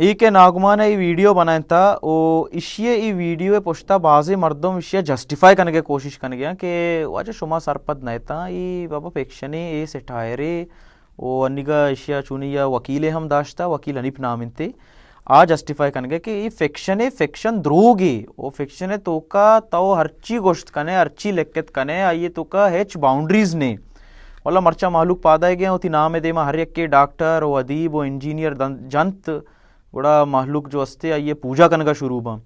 اے کہ ناگمان ءَ اے ویڈیو بنائینتا و ایشی ءِ اے ویڈیو ءِ پشتا بازیں مردم ایشی ءَ جسٹیفائی کنگ ءِ کوشش کنگ ءَ آں کہ واجہ شما سرپد نہ اتاں، اے بابا فکشنے، اے سٹائرے، و انیگا ایشی ءَ چونی یا وکیلے ہم داشتا، وکیل حنیف نام انتے، آ جسٹیفائی کنگ ءَ کہ اے فکشنے، فکشن دروگے، و فکشن ءِ توکا تو ہرچی گوشت کنے، ہرچی لکھت کنے، آئی ءِ توکا ہچ باؤنڈریز نے۔ واللہ مرچاں مہلوک پادائے گئے وتی نام ءِ دیما ہر یکے ڈاکٹر و ادیب و انجینئر دن-، جنت، گڑا مہلوک جو استے آئی ءِ پوجا کنگا شروع باں۔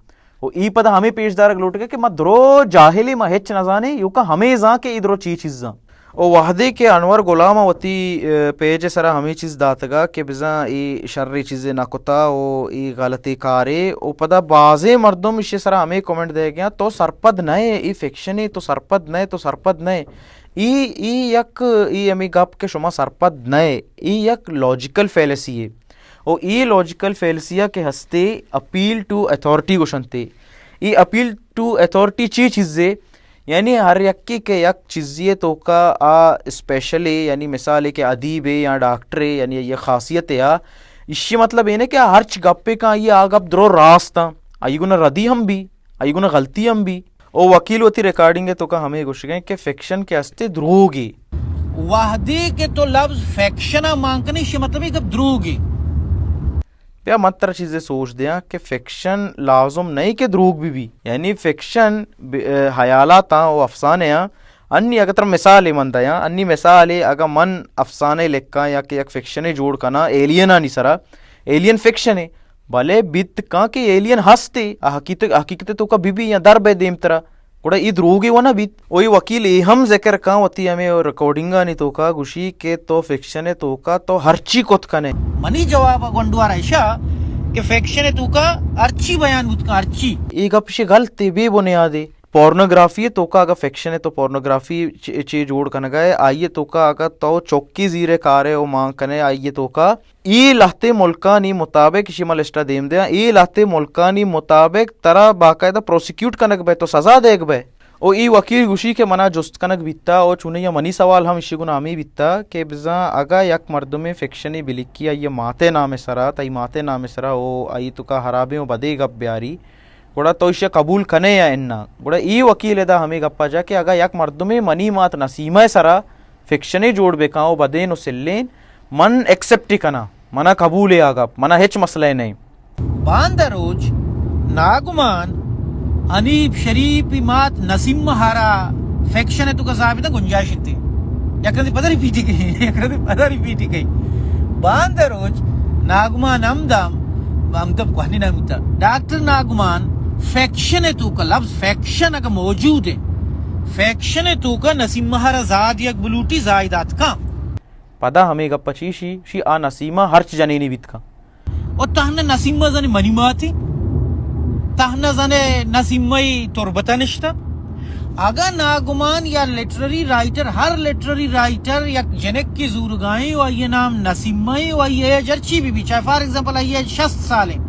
و ای پدا ہمے پیش دارگ لوٹگا کہ ما درو جاہلے، ما ہچ نزانے، یوکا ہمے زان کہ ای درو چی چیزاں۔ و وہدے کہ انور غلام ءَ وتی، اے، پیج ءِ سرا ہمے چیز داتگا کہ بزاں ای شریں چیزے نہ کتا و ای غلطیں کارے، و پدا بازیں مردم ایشی ءِ سرا ہمے کمنٹ دئیگ ءَ آں، تو سرپد نہ ئے، ای فکشنے، تو سرپد نہ ئے، تو سرپد نہ ئے۔ ای، ای یک، ای ہمے گپ کہ شما سرپد نہ ئے، ای یک لاجیکل فیلسی ئے۔ و ای لاجیکل فیلسی ءَ کہ ہستے اپیل ٹو اتھارٹی گوشنتے۔ ای اپیل ٹو اتھارٹی چی چیزے؟ یعنی ہر یکے کہ یک چیزی ءِ توکا آ اسپیشلے، یعنی مثالے کہ ادیبے یا ڈاکٹرے، یعنی یہ خاصیتے آ، ایشی مطلب اینے کہ آ ہرچ گپے کن آئی ءِ آ گپ درو راست آں، آئی گنا ردی ہم بی، آئی گنا غلطی ہم بی۔ او وکیل وتی ریکارڈنگ ءِ توکا ہمے گوشگ ءَ کہ فکشن کہ استے دروگے۔ وہدے کہ تو لفظ فکشن ءَ مان کنے، ایشی مطلب اے گپ دروگے۔ بیا من ترا چیزے سوج دیاں کہ فکشن لازم نہ کہ دروگ بہ بی، یعنی فکشن ب-، اے، حیالاتاں و افسانے آں۔ انی اگہ ترا مثالے من دیاں، انی مثالے اگہ من افسانے لکھاں یا کہ یک فکشنے جوڑ کناں ایلینانی سرا، ایلین فکشنے، بلے بیت کاں کہ ایلین ہستے، آ حقیقت، حقیقت توکا بہ بی یا در بئے دیمترا، گڑا ای دروگے و نہ بیت۔ و ای وکیل ای ہم ذکر کاں وتی ہمے ریکارڈنگانی توکا، گوشی کہ تو فکشن ءِ توکا تو ہرچی کت کنے۔ منی جواب گونڈوار ایشا کہ فکشن ءِ توکا ہرچی بیان بوت کن، ہرچی۔ ای گپ شے غلطے، بے بنیادے۔ پورنوگرافی ءِ توکا اگہ فکشن ءِ تو پورنوگرافی چے، چے جوڑ کنگا ئے، آئی ءِ توکا اگہ تو چوکی زیرے کارے و مان کنے، آئی ءِ توکا اے لہتے ملکانی مطابق، ایشی ما لسٹ ءَ دیم دیاں، اے لہتے ملکانی مطابق ترا باقاعدہ پروسیکیوٹ کنگ بئے، تو سزا دیگ بئے۔ او اے وکیل گوشی کہ منا جست کنگ بیتا، او چونیا منی سوال ہم ایشی گنا ہمے بیتا کہ بزاں اگہ یک مردمے فکشنے بلکی، آئی ماتے نام سرا، تئی ماتے نام سرا، او آئی توکا ہرابیں و بدے گپ بیاری، گڑا تو ایشی قبول کنے یا انا؟ گڑا اے وکیل ادا ہمے گپا جا کہ اگہ یک مردمے منی مات نسیمہ سرا فکشنے جوڑ بکاں و بدین و سلین، من ایکسپٹ کناں، منا قبول آ گپ، منا ہچ مسئلہ نہیں۔ باندا روچ ناگمان حنیف شریف ءِ مات نسیمہ ہرا فکشن ءِ توکا ثابت گنجائش انت۔ یک رندے پدا ریپیٹ کئی، یک رندے پدا ریپیٹ کئی۔ باندا روچ ناگمان ہمدا، ہمدا کوہنی نام بوتا۔ ڈاکٹر ناگمان فکشن ءِ توکا، لفظ فکشن اگہ موجود ہے، فکشن ءِ توکا نسیمہ ہرا زاہ دیگ بلوٹی، زاہ دات کاں۔ پدا ہمے گپ چی شی، شی آ نسیمہ ہرچ جنینی بیت کاں۔ او تہنا نسیمہ زانے منی ماتی، تہنا زانے نسیمہ ای تربتا نشتا۔ اگا ناگمان یا لٹرری رائٹر، ہر لٹرری رائٹر یک جنک کی زورگائیں و آئی نام نسیمہ ای و آئی ایج ہرچی بی بی، چاہے فار ایگزامپل آئی ایج شست سال ہیں،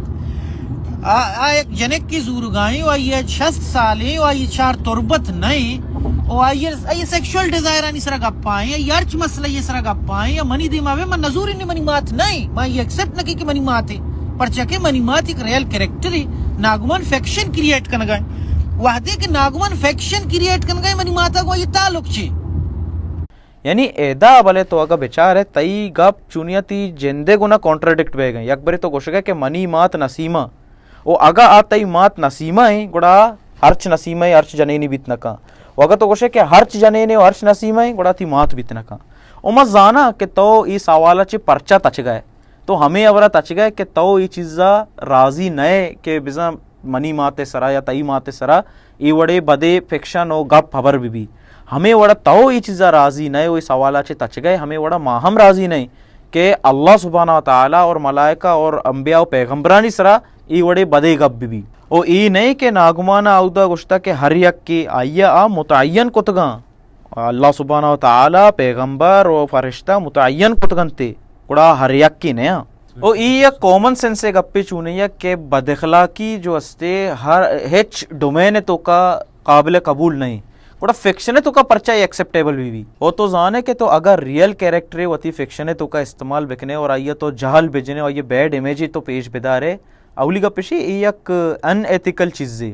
آ، آ یک جنک کی زورگائیں و آئی ایج شست سال ہیں و آئی چار تربت نہیں و آئی، آئی سیکشوئل ڈیزائرانی سرا گپائیں، آئی ہرچ مسئلہ یہ سرا گپائیں، یا منی دیما بے من نزوری نے منی مات نہیں، ما یہ ایکسپٹ نہ کی کہ منی مات ہے، پرچہ کہ منی مات ایک ریئل کریکٹر ہے، ناگمان فکشن کریئیٹ کنگا ہے۔ وہدے کہ ناگمان فکشن کریئیٹ کنگا ہے، منی ماتا کو یہ تعلق چی؟ یعنی ادا بلے تو اگہ بچارے، تئی گپ چونیا تی جندے گنا کانٹراڈکٹ بیگ ہیں۔ یک برے تو گوشگے کہ منی مات نسیمہ، او اگہ آ تئی مات نسیمہ ہیں، گڑا ہرچ نسیمہ ہیں، ہرچ جنینی بیت نکاں۔ او اگہ تو گوشے کہ ہرچ جنینے و ہرچ نسیمہ ہیں، گڑا تی مات بیت نکاں۔ او ما زاناں کہ تو ای سوالا چے پرچا تچگا ہے۔ تو ہمے ہبرا تچگئے کہ تو اے چیزا راضی نئے کہ بزاں منی مات ء سرا یا تئی مات ء سرا اے وڑے بدے فکشن و گپ ہبر بہ بی۔ ہمے وڑا تو اے چیزا راضی نئے و اے سوالا چہ تچگئے، ہمے وڑا ما ہم راضی نئیں کہ اللہ سبحانہ و تعالی اور ملائکہ اور انبیاء و پیغمبرانی سرا اے وڑے بدے گپ بہ بی۔ و اے نئے کہ ناگمانا اودا گوشتا کہ ہر یکے آئیا آ متعین کتگاں۔ اللہ سبحانہ و تعالی، پیغمبر و فرشتہ متعین کتگ انت، گڑا ہر یکے نیاں۔ او ای یک کامن سینس ء گپے چونیا کہ بد اخلاقی جو استے ہر ہچ ڈومین ء توکا قابل قبول نہیں۔ گڑا فکشن ءِ توکا پرچا اے ایکسپٹیبل بہ بی؟ او تو زانے کہ تو اگاں ریئل کیریکٹرے وتی فکشن ءِ توکا استعمال بکنے اور آئی ءَ تو جہل بجنے اور آئی ءَ بیڈ امیجے تو پیش بدارے، اولی گپ اشی اے یک ان ایتھیکل چیزے،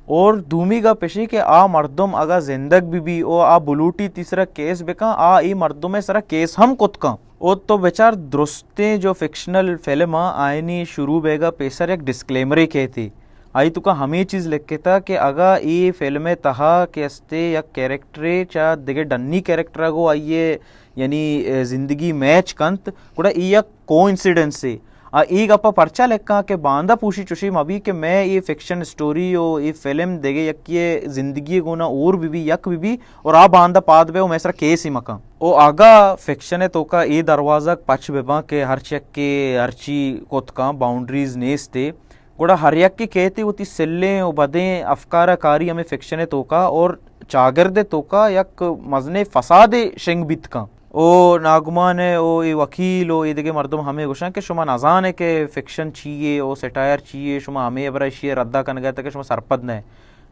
اور دومی گپ اشی کہ آ مردم اگاں زندگ بہ بی او آ بلوٹی تئی سرا کیس بکن، آ اے مردم ءِ سرا کیس ہم کت کن۔ او تو بچار درستیں جو فکشنل فلم آں آیانی شروع بیگا پیسر یک ڈسکلیمرے کیتے، آئی توکا ہمے چیز لکھتا کہ اگاں اے فلم ءِ تہا کہ استے یک کیریکٹرے چا دگہ ڈنی کیریکٹر ءَ گوں آئی ءِ یعنی، اے، زندگی میچ کنت، گڑا اے یک کوئنسیڈنسے۔ آ اے گپ ءَ پرچا لکھاں کہ باندا پوشی چوشی مہ بی کہ مئے اے فکشن اسٹوری و اے فلم دگہ یکے ءِ زندگی ءِ گونا اور بہ بی، یک بہ بی اور آ باندا پاد بئے و مئے سرا کیس ہی مکن۔ او اگاں فکشن ءِ توکا اے دروازگ پچ بہ باں کہ ہرچ یکے ہرچی کت کن، باؤنڈریز نیستے، گڑا ہر یکے کیتے وتی سلیں و بدیں افکار ءَ کاری ہمے فکشن ءِ توکا اور چاگرد ءِ توکا یک مزنیں فسادے شنگ بیت کن۔ او ناگمان ءَ او اے وکیل و اے دگہ مردم ہمے گوشاں کہ شما نزانے کہ فکشن چی یے او سیٹائر چی یے، شما ہمے ہبرا اشی ءِ ردا کنگا ات کہ شما سرپد نہ۔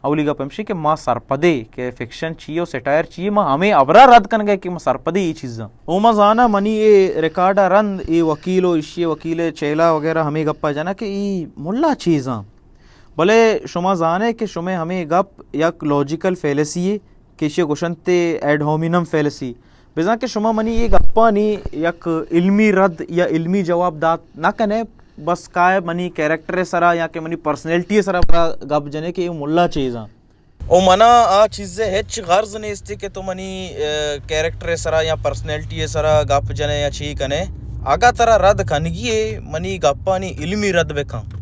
اولی گپ ہمشی کہ ما سرپدے کہ فکشن چی یے و سیٹائر چی یے، ما ہمے ہبرا رد کنگا کہ ما سرپدے اے چیزاں۔ او ما زاناں منی اے ریکارڈ ءَ رند اے وکیل و اشی ءِ وکیل ءِ چہلا وغیرہ ہمے گپا جناں کہ اے ملا چیزاں۔ بلے شما زانے کہ شمے ہمے گپ یک لاجیکل فیلسی یے کہ اشی ءَ گوشنتے ایڈ ہومینم فیلسی۔ بزاں کہ شما منی اے گپانی یک علمی رد یا علمی جواب دات نہ کنے، بس کائے منی کیریکٹر ءِ سرا یا کہ منی پرسنالٹی ءِ سرا برا گپ جنے کہ اے ملا چیزاں۔ او منا آ چیز ءِ ہچ غرض نیست کہ تو منی، اے، کیریکٹر ءِ سرا یا پرسنالٹی ءِ سرا گپ جنے یا چی کنے۔ اگاں ترا رد کنگی اے، منی گپانی علمی رد بکن۔